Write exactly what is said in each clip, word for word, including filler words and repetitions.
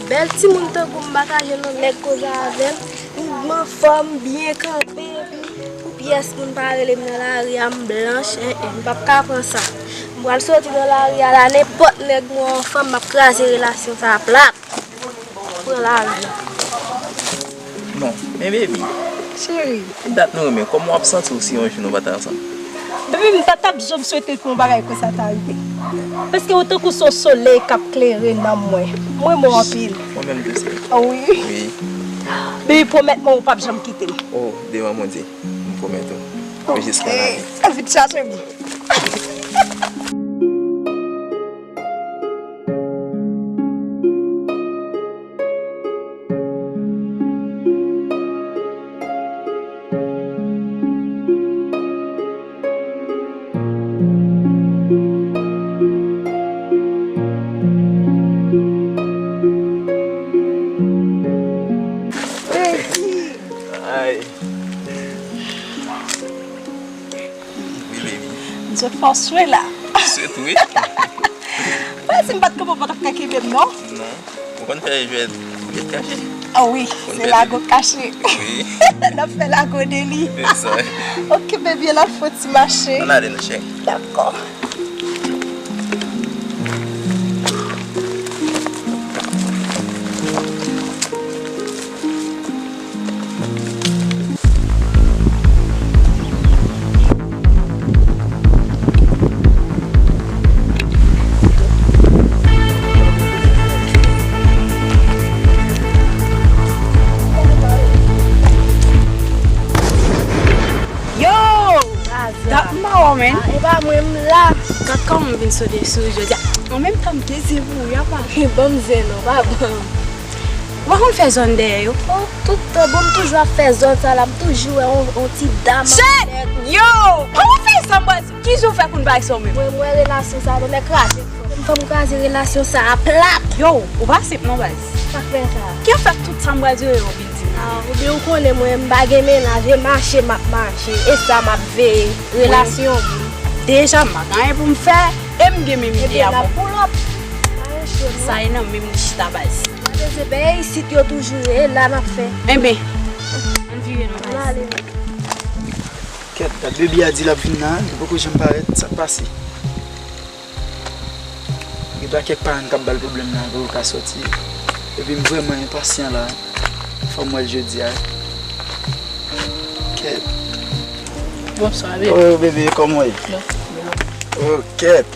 Bèl timoun tankou m pa ka jwenn yon nèg koze avè m. M anfòm, byen kanpe, epi pou pyès moun pa rele m nan lari a, m blanch, en, en, m p ap ka pran sa. M pral soti nan lari a la, nenpòt nèg m wè anfòm, m ap kraze relasyon sa a plat. Pran lari a. Bon, men baby. Cheri. Ki dat nou renmen, kòman w ap santi w si yon jou nou pa t ansanm? Baby, m pa t ap janm swete pou yon bagay konsa ta rive. Paske ou tankou se yon solèy k ap klere nanm mwen. M renmen w anpil. Mwen menm tou, sè. Ah wi. Wi. Baby, pwomèt mwen ou p ap janm kite m. Oh, devan Bondye, m pwomèt ou. Pou jiska lavi. Vin chache m. Ay. Wi, baby. M sot fè w swe la. Swe tou, wi. Wè, si m pa t kanpe, w pa t ap ka kenbe m, non? Non. Ou konn fè jwèt, jwèt kache? Ah wi, se lago kache. Wi. N ap fè lago de li. Se sa. Ok, baby, n ap fè yon ti mache. Ann ale, non, cheri. Dakò. Yo! Gaza. Dat m pa wè w, menn. Ah, e pa mwen, m la. Gad kòman m vin sote sou ou jodi a. An menm tan, m gen zen pou ou, apa. Ban m zen non, pa ban m. Ou pa konn fè zòn dèyè yo? Oh, tout tan, bon, m toujou ap fè zòn sa la, m toujou wè on, on ti dam. Shit! Yo! Kòman w fè sa, m wè, ki jan w fè konn bagay sa w menm? Mwen, mwen, relasyon sa, non, nèg kraze. M fè m kraze relasyon sa a plat. Yo, ou pa senp non, baz. Sa k fè sa? Ki fè tout sa m pral di yo, yo vin di m? Ah, oubyen ou konnen mwen, m pa gen mennaj, e mache m ap mache, e sa m ap veye, relasyon. Deja, m pa gen anyen pou m fè, e m gen menm ide a pou. Ebyen, n ap pull up. Pa yon cho, non. Sa e nan menm li chita, baz. Pa bezwen pè, isit yo toujou ye, la n ap fè. Enben, ann vire non, baz. Ann ale. Kèt, dat baby a di l ap vin la, li poko janm parèt, sa k pase? Gen pa kèk paran k ap ba l pwoblèm nan pou l ka sòti. Epi m vrèman enpasyan la. Fò m wè l jodi a. Kèt. Bonswa, bebe. Oh, bebe, kòman w ye? Bon, bon. Oh, kèt.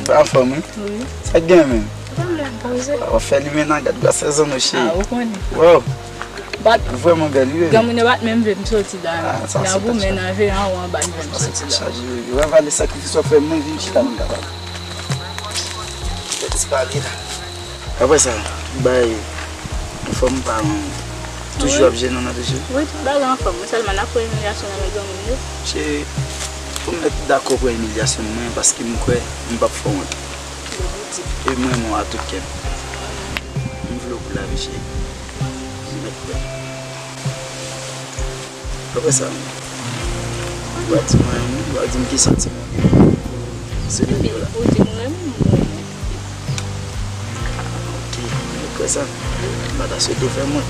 Ou anfòm, wi? Wi. Sa k gen menm? Pwoblèm, poze. W ap fè limena, gad gras sezon nou, cheri. Ah, ou konnen. Wow. Bat. Vrèman bèl, wi, bebe. Granmoun yo pa t menm vle m soti la. Ah, sa se goumen nan veran ou anba m vle m soti la. Sa se chaje, bebe. Wè valè sakrifis w ap fè, mwen vin chita, mwen kapab. Fè ti pale la. Apre sa, bay, anfòm, paran w toujou ap jennen w nan toujou? Wi, tout bagay anfòm. Mwen sèlman n ap pran imilyasyon nan men granmoun yo. Cheri, fò m mèt dakò pran imilyasyon mwen, paske m kwè m p ap fè w wont. E mwen, mwen a tout kè m. M vle w pou lavi, cheri. M mèt kwè. Apre sa, ou pa di mwen, ou pa di m ki santiman w gen pou Selin yo la. Ou di m renmen, m renmen. Ok, m mèt kwè sa. M pa ta swete w fè m wont.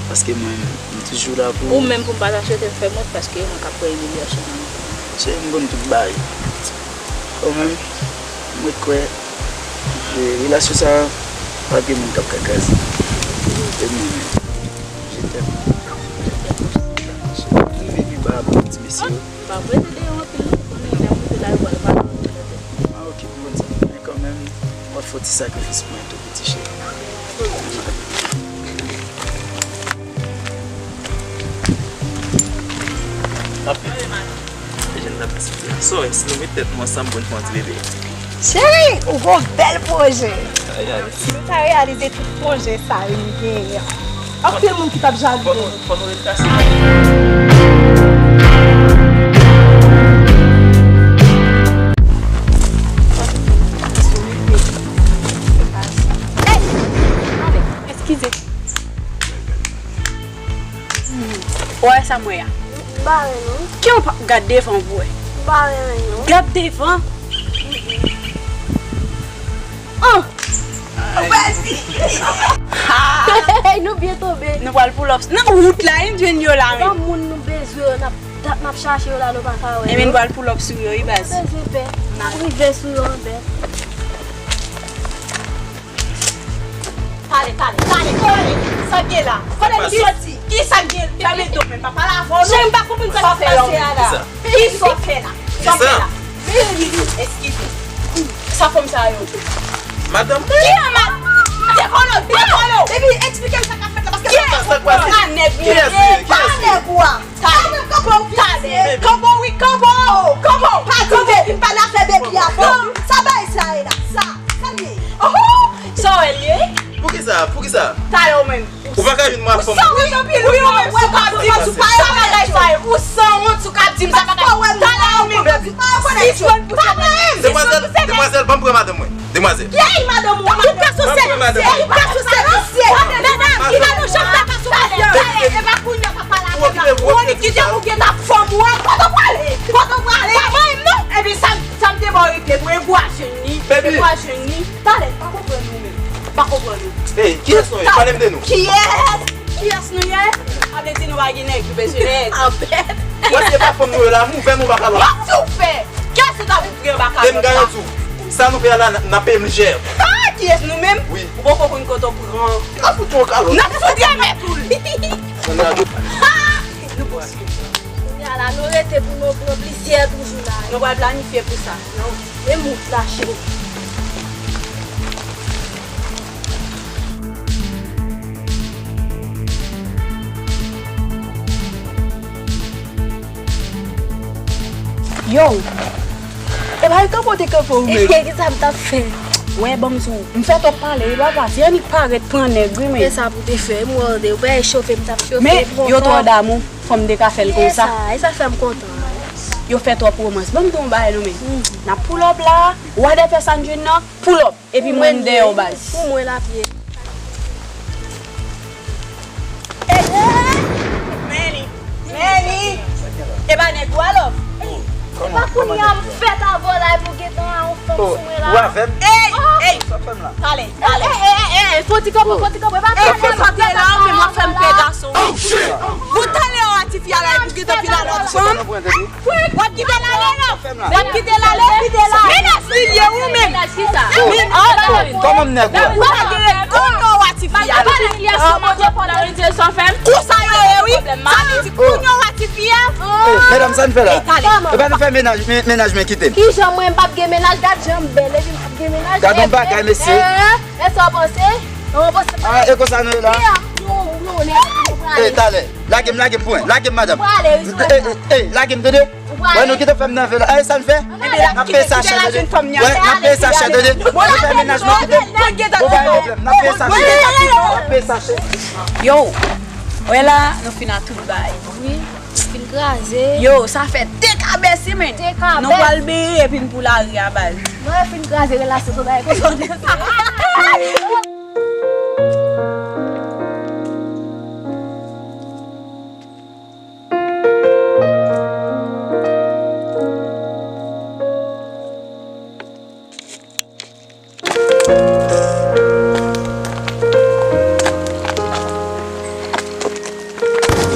Paske mwen, m toujou la pou ou. Ou menm pou m pa ta swete w fè m wont, paske e mwen k ap pran imilyasyon nan men ou. Cheri, m konn tout bagay. Ou menm, mwen kwè, e, relasyon sa a, pa gen moun k ap ka kraze. E mwen menm, je t'aime. Ann vini ba pou ti mesye yo. M p ap rete deyò anpil non, ou konnen lè m rive la, yo pral pale anpil avè m. Ah, ok, m konn sa. Men kanmenm, w ap fè yon ti sakrifis pou mwen tou. Ti cheri. Apre, e jan n ap di a, sorry, si nou met tèt nou ansanm pou n fè yon ti bebe. Cheri, ou gon bèl pwojè. Ay, ay. Si nou ta reyalize tout pwojè sa yo nou genyen an, anpil moun ki t ap jalou de nou. Fò nou, fò nou ret kase. Hey! Eskize. Ou wè sa m wè a? M pa wè non. Ki w pa gad devan w pou wè? M pa wè anyen non. Gad devan. An! Hey, nou byen tonbe. Nou pral pull up nan wout la, wi, jwenn yo la, wi. Ban moun nou bezwen yo, n ap dat n ap chache yo la, nou pa ka wè yo. Ebyen, n pral pull up sou yo, wi, baz. Nou pa bezwen pè. N ap rive sou yo anbèt. Pale, pale, pale, pale. Sa k gen la? Kote nou soti? Ki sa k gen? Fèmen do men, pa pale avè w, non. Cheri, m pa konprann sa k ap pase a la. Ki sa w fè la? Sa w fè la? Eskize. Sa fanm sa yo. Madanm mwen. Ki an ma-, dekolo, dekolo. Epi eksplike m sa k ap fèt la, paske m pa konprann. Sa nèg mwen ye. Kiyès li ye? Kiyès li ye? Pa nèg ou a. Talè. Talè. Kanpe, wi, kanpe. Kanpe. Pa di depi m pa nan afè baby a, fanm. Sa bay sa ye la. Sa, sa l ye. Oho! Sa w wè l ye? Poukisa? Poukisa? Talè w menm. Ou pa ka vin mwen ak fanm. Ou sanwont anpil, wi, ou menm, sou k ap di m sa bagay sa yo. Ou sanwont, sou k ap di m sa bagay. Talè w menm. Sis pwen pou sèt. Demwazèl, demwazèl, ban m pran madanm mwen. Demwazèl. Ki madanm ou? Ou ka sou sèt. Ou ka sou sèt. Medam, ki madanm chòf la pa sou madanm. E pa kounye a w ap pale avè m. Ou annik kite ou gen ap fanm ou an. Kote w prale? Kote w prale? Pa bay m non. Epi sa, sa m te ba w regle pou e bwa jèn li. Baby. E bwa jèn li. Talè, pa konprann nou menm. Pa konprann nou. Hey, kiyès nou ye? Pale m de nou. Kiyès? Kiyès nou ye? Sa vle di nou pa gen nèg nou bezwen nèg. Anbèt. Wè se pa fanm nou ye la, m ouvè nou baka la. Wè si w fè. Kiyès ou ta pou pran baka la? E m garanti w, sa nou fè a la, n ap peye m chè. Ah, kiyès nou menm? Wi. Ou poko konn kote w pran. N ap fout ou yon kalòt. N ap fout renmen tou. Ann ale. Ha! Nou pòs. Kounye a la, nou rete pou nou pran plizyè toujou la. Nou pral planifye pou sa. Non. E mout la, cheri. Yo! E pa kanpe w te kanpe ou menm. Kisa m t ap fè? Wè, ban m sou. M fè twòp pale, wi, papa. Se annik parèt pran nèg, wi, men. E sa pou te fè, m wè w te, ou pa chofe, m t ap chofe. Men, yo twò damou. Fò m te ka fè l konsa. E sa, e sa fè m kontan. Yo fè twòp romans. Ban m di w yon bagay non men. N ap pull up la, wa dè fè sa n jwenn nan, pull up. Epi mwen m dèyè w baz. Pou mwen l ap ye. Men li, men li. E pa nèg ou alò. E pa kounye a m fèt avè w la epi w gentan a yon fanm sou mwen la. Ou avè m? Ey, ey. Sa fè m la? Pale, pale. Ey, ey, ey, ey, fò ti kanpe, fò ti kanpe, pa pale. Ey, fò ti kanpe la, men w ap fè m pè gason. Bon, talè w a tifi a la epi w gentan vin a lòt fanm. W ap kite l ale la. W ap kite l ale. Mennaj li ye ou menm. Kòman m nèg ou a? W ap kite l ale. Konn non w a tifi a la. Konsa yo ye wi. Sa vle di konn non w a tifi a. Medam, sa n fè la? E pa nou fè mennaj, men- mennaj mwen kite m. Kijan mwen m p ap gen mennaj? Gad jan m bèl epi m p ap gen mennaj. Gad yon bagay, mesye. E sa w panse? Ou panse? Ah, e konsa nou ye la? E talè. Lage m, lage m, pwen. Lage m, madanm. Ou prale, wi, sou laj la. E, e, e, lage m, tande? Ou prale. Wè, nou kite fè m nève la. E, sa n fè? N ap peye sa chè, tande? Wè, n ap peye sa chè, tande? Nou fè mennaj, nou kite m. Bon, pa gen pwoblèm. N ap peye sa chè. N ap peye sa chè. Yo, wè la, nou fin a tout bay. Wi. Fin kraze. Yo, sa fè de kabèsi, men. De kabès. Nou pral beye epi n pou lari a baz. Mwen fin kraze relasyon sou bagay konsa.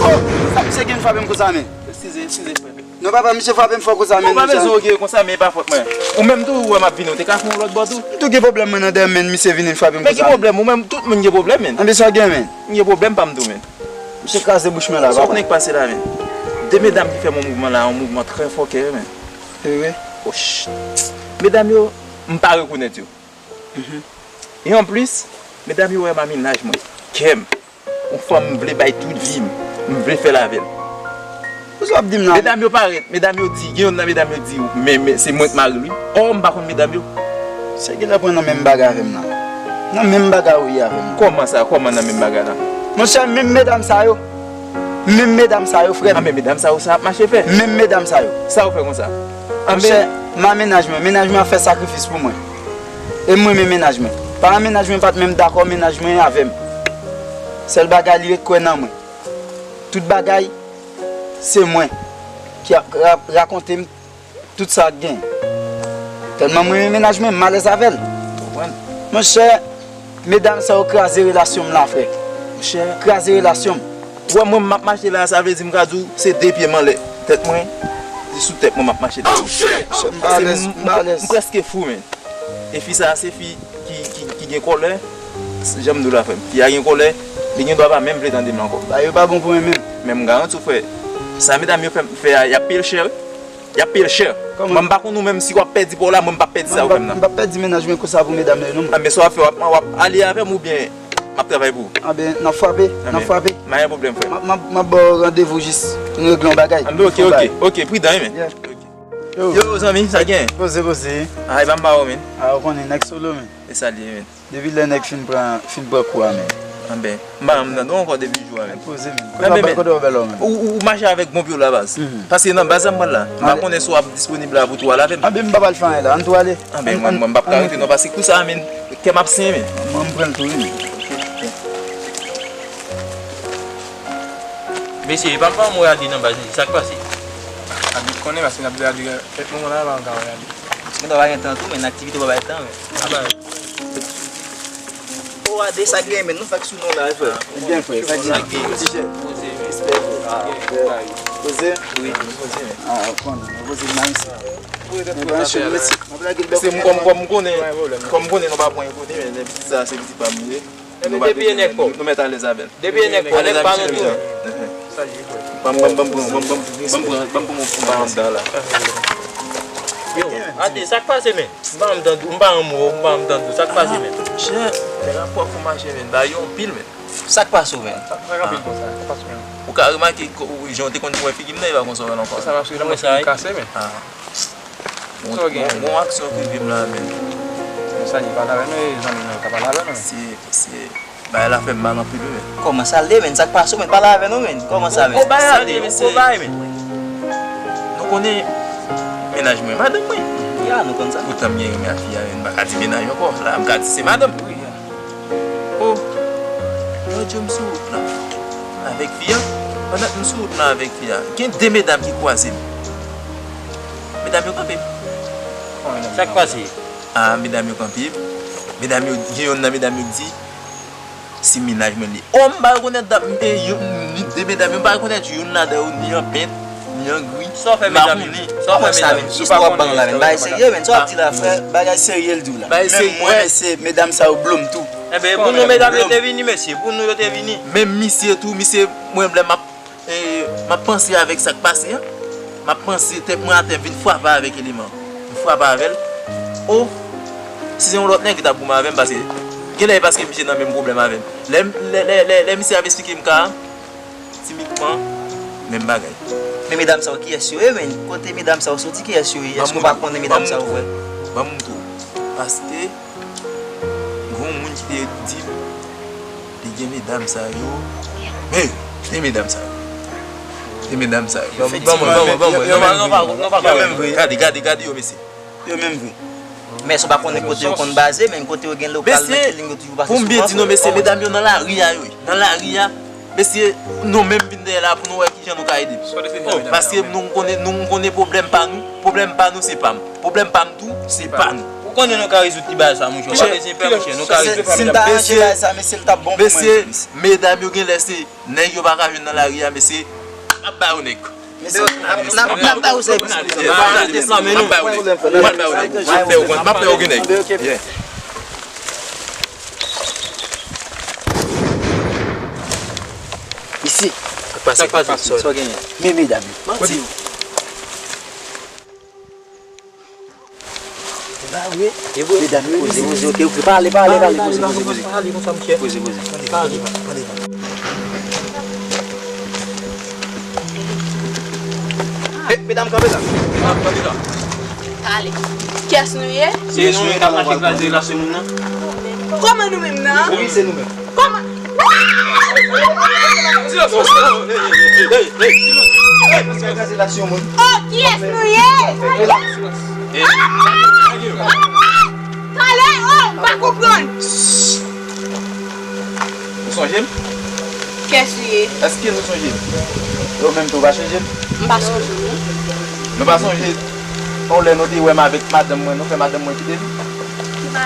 Oh! Sa misye gen frape m konsa, men? Eskize, eskize, frè. Non, papa, misye frape m fò konsa, men. Ou pa bezwen oge konsa, men e pa fòt mwen. Ou menm tou, ou wè m ap vini, ou te ka fè yon lòt bò tou. M tou gen pwoblèm mwen nan dèyè m, men misye vini frape m konsa. Men ki pwoblèm? Ou menm, tout moun gen pwoblèm, men. Anben sa w gen, men? M gen pwoblèm pa m tou, men. Misye kraze bouch mwen la, papa. Sa w konnen k pase la, men? De medam ki fè m yon mouvman la, yon mouvman trè fòkè, men. E vre? Osh. Medam yo, m pa rekonèt yo. E anplis, medam yo wè m a mennaj mwen. Kè m. Yon fanm m vle bay tout vi m. M vle fè l avè l. Pou sa w ap di m la? Medam yo parèt, medam yo di, gen youn nan medam yo di, men, men se mwen k mari l wi. Ò, m pa konn medam yo. Se genlè pran nan menm bagay avè m nan. Nan menm bagay ou ye avè m. Kòman sa? Kòman nan menm bagay la? Monchè, menm medam sa yo. Menm medam sa yo, frè m. Anben, medam sa yo, sa ap mache fè? Menm medam sa yo. Sa yo fè konsa? Monchè, m a mennaj mwen. Mennaj mwen ap fè sakrifis pou mwen. E m renmen mennaj mwen. Paran mennaj mwen pa t menm dakò mennaj mwen avè m. Sèl bagay li ret kwè nan mwen. Tout bagay, se mwen ki ap ra- rakonte m tout sa k gen. Tèlman m renmen mennaj mwen, m alèz avè l. Monchè, Medam sa yo kraze relasyon m la, frè. Monchè. Kraze relasyon m. Ou wè mwen m ap mache la, sa vle di m ka di w se de pye m anlè tèt mwen, se sou tèt mwen m ap mache la. M alèz, m alèz. M prèske fou, men. E fi sa, se fi ki, ki, ki gen kòlè, jan m di w la, frè m. Fi a gen kòlè, li gen dwa pa menm vle tande m ankò. Bagay yo pa bon pou mwen menm. Men m garanti w, frè, sa medam yo fè, fè a, y ap peye l chè, wi. Y ap peye l chè. Kòman? Mwen, m pa konn ou menm, si w ap pèdi pa w la, mwen, m p ap pèdi sa ou fè m nan. M p ap pèdi mennaj mwen konsa pou medam yo, non. Anben, sa w ap fè, w ap, w ap ale avè m oubyen m ap travay pou ou? Anben, n ap frape, n ap frape. M pa gen pwoblèm, frè. M ap, m ap, m ap ba w randevou jis nou regle yon bagay. Anben, ok, ok, ok, pridan, wi, men. Yeah. Ok. Yo. Yo, zanmi, sa gen? Poze, poze. A, e pa m pa ou, men. A, ou konnen, nèg solo, men. E sa l ye, men. Depi lè nèg fin pran, fin pran kou a, men. Anben, m pa janm tande w ankò depi jou a, men. Poze, men. Kote w ap, kote w ap, men. Ou, ou, ou mache avèk bon pye w la, baz. Paske nan baz la m pral la. M pa konnen si w ap disponib la pou tou al avè m. Anben, m pa pral fè anyen la. Ann tou ale. Anben, mwen, mwen, m p ap ka rete non, paske kou sa a, men, kè m ap senyen, men. Mwen, m pran l tou, wi, men. Mesye, e pa m pa mwen ale nan baz li, sa k pase? Abi konnen, paske n ap di abi, kèk moman la, pa m ka ale. Gen dwa pa gen tan tou, men aktivite pa bay tan, men. Aba. O, Ade, sa k gen, men nou fèk sou nou la, frè. Byen, frè, sa k gen? Ti chè. Poze, men. Respè, frè. Poze? Wi, poze, men. A, konn, poze nice. Men, branche, mèsi. Paske m, kòm, kòm m konnen, kòm m konnen nou pa pran kote, men, men pitit sa, se pitit pa m li ye. Depi e nèg pa w. Nou mèt alèz avè l. Depi e nèg pa w, nèg pa nou tou. Ban m, ban m, ban m pran, ban m, ban m, ban m pran, ban m pran yon pa anndan la. Yo, Ade, sa k pase, men? M pa janm tande w, m pa janm tande w, sa k pase, men? Chè, nèg ap pran fou mache, men. Ba yo anpil, men. Sa k pase w, men? Sa k anpil konsa? Sa k pase w, men? Ou ka remake, jan w te konn wè figi m nan, e pa konsa w wè l ankò. Sa mache, la mwen sa kase, men. Bon, bon, bon aksyon k rive m la, men. Sa li pale avè nou, e zanmi nou ka pale avè nou, men. Se, se, bagay la fè m mal anpil, wi, men. Kòman sa l ye, men? Sa k pase w, men? Pale avè nou, men. Kòman sa, men? Sa l ye, men, se, nou konnen mennaj mwen, madanm mwen. Ya, nou konn sa. Poutan m gen renmen ak fi a, men m pa ka di mennaj ankò. La, m ka di se madanm. Wi, ya. O, lòt jou m sou wout la avèk fi a. Pandan m sou wout la avèk fi a, gen de medam ki kwaze m. Medam yo kanpe. Sa k pase? A, medam yo kanpe. Medam yo, gen yonn nan medam yo di, se mennaj mwen li ye. O, m pa rekonèt dam, e, yo, ni de medam yo, m pa rekonèt yonn ladan yo, ni an pent, ni an gri. Sa w fè medam yo? Sa w fè medam yo? Kòman sa, men? Kiyès w ap ban la, men? Bagay serye, men. Sa w ap di la, frè? Bagay serye l di w la. Bagay serye. Menm mwen, mesye, medam sa yo blo m tou. Enben, pou nou medam yo te vini, mesye, pou nou yo te vini. Menm misye tou, misye, mwen, lè m ap, e, m ap panse avèk sa k pase a, m ap panse tèt mwen atè, m vin frape avèk eleman. M frape avè l. O, si se yon lòt nèg, li t ap goumen avè m, paske genlè e paske misye nan menm pwoblèm avè m. Lè, lè, lè, lè, lè misye ap esplike m ka a, timidman, menm bagay. Men medam sa yo, kiyès yo ye, men? Kote medam sa yo soti, kiyès yo ye? Èske w pa konnen medam sa yo vre? Ban m montre w. Paske, gen yon moun ki te di m, li gen medam sa yo. Men, gen medam sa yo. Gen medam sa yo. Ban mwen, ban mwen, ban mwen, ban mwen. Non, non, non, pa, non, pa, pa. Yo menm vre. Gade, gade, gade yo, mesye. Yo menm vre. Men èske w pa konnen kote yo konn baze, men kote yo gen lokal, nan killing yo toujou pase sou kò. Pou m byen di nou, mesye, medam yo nan lari a, yo ye. Nan lari a, mesye, nou menm vin dèyè la pou nou wè kijan nou ka ede. O, paske nou konnen, nou konnen pwoblèm pa nou, pwoblèm pa nou se pa m. Pwoblèm pa m tou, se pa nou. Ou konnen nou ka rezoud ti bagay sa, monchè. Ou pa bezwen pè, monchè, nou ka rezoud. Si n ta ranje bagay sa, mesye, l t ap bon pou mwen. Mesye, medam yo genlè se nèg yo pa ka jwenn nan lari a, mesye, n ap ba yo nèg. Mesye, n ap, n ap, n ap ba yo sèvis. N ap ba yo nèg. N ap ba yo nèg. M ap fè yo konn, m ap fè yo gen nèg. Yeah. Isi. Sa k pase? Sa w genyen? Men medam yo. Manti. E pa vre? E vre. Medam yo, poze, poze, ok, ok. Pale, pale, pale, poze, poze, poze. Pale konsa, monchè. Poze, poze. Pale, pale. Hey, medam, kanpe la. Kanpe la. Pale. Kiyès nou ye? Se nou menm k ap mache kraze relasyon moun nan. Kòman nou menm nan? Wi, se nou menm. Kòman? Silans, silans. Hey, hey, hey, silans. Hey, silans. Oh, kiyès nou ye? Talè, oh, m pa konprann. Ou sonje m? Kiyès ou ye? Èske nou sonje m? Ou menm tou pa sonje m? M pa sonje w. Nou pa sonje yon lè nou te wè m avèk madanm mwen, nou fè madanm mwen kite m? M pa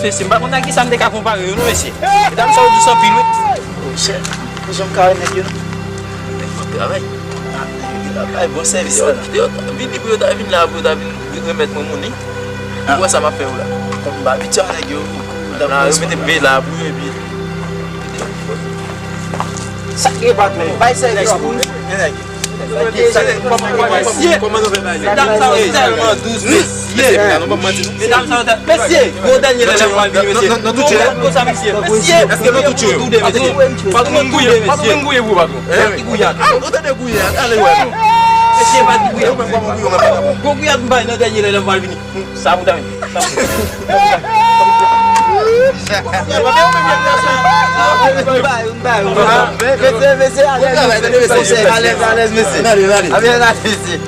dous, mesye. M pa konn ak kisa m te ka konpare yo, non, mesye. Medam sa yo dous anpil, wi. Oh, chè, pou jan m kare nèg yo, non. Nèg yo ap travay. Ah, nèg yo ap bay bon sèvis la. Yo, yo vini pou yo ta vin la, pou yo ta vin remèt mwen moni. Ou wè sa m ap fè yo la. Kòm m pa abitye a nèg yo. Nan, yo mete pe la pou yo, epi sa k gen patwon? Bay sèvis pou nou. Mesye, medam sa yo tèlman dous, mesye. Mesye, medam sa yo tèl-, mesye, gwo dènye lè lè m pral vini, mesye. Nan, nan, nan tout yo? Konsa, mesye. Mesye, èske nan tout yo? Patwon, patwon, gouye, patwon, gouye pou patwon. Pati gouyad. Ah, ou tande gouyad, ale wè nou. Mesye, pati gouyad. Gwo gouyad m bay nan dènye lè lè m pral vini. Sa pou tande. Sa pou tande. Mesye, mesye, alèz, mesye. Alèz, alèz, mesye. Alèz, alèz, mesye.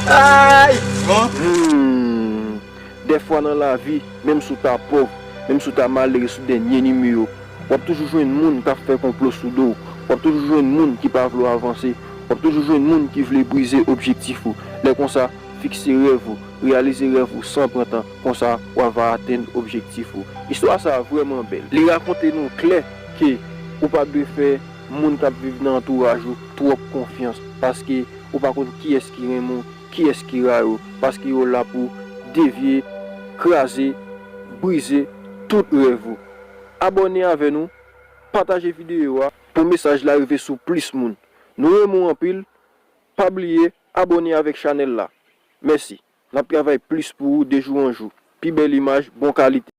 Ay! Bon. Hmm. Dèfwa nan lavi, menm si w ta pòv, menm si w ta malere sou dènye nimewo, w ap toujou jwenn moun k ap fè konplo sou do w. W ap toujou jwenn moun ki pa vle w avanse. W ap toujou jwenn moun ki vle brize objektif ou. Lè konsa, fikse rèv ou, reyalize rèv ou san pran tan. Konsa, w ava atenn objektif ou. Istwa sa a vrèman bèl. Li rakonte nou klè ke ou pa dwe fè moun k ap viv nan antouraj ou twòp konfyans, paske ou pa konn kiyès ki renmen w, kiyès ki rayi w, paske yo la pou devye, kraze, brize tout rèv ou. Abòne avè nou, pataje videyo a pou mesaj la rive sou plis moun. Nou renmen w anpil, pa bliye abòne avèk chanèl la. Mèsi. N ap travay plis pou ou de jou an jou. Pi bèl imaj, bon kalite.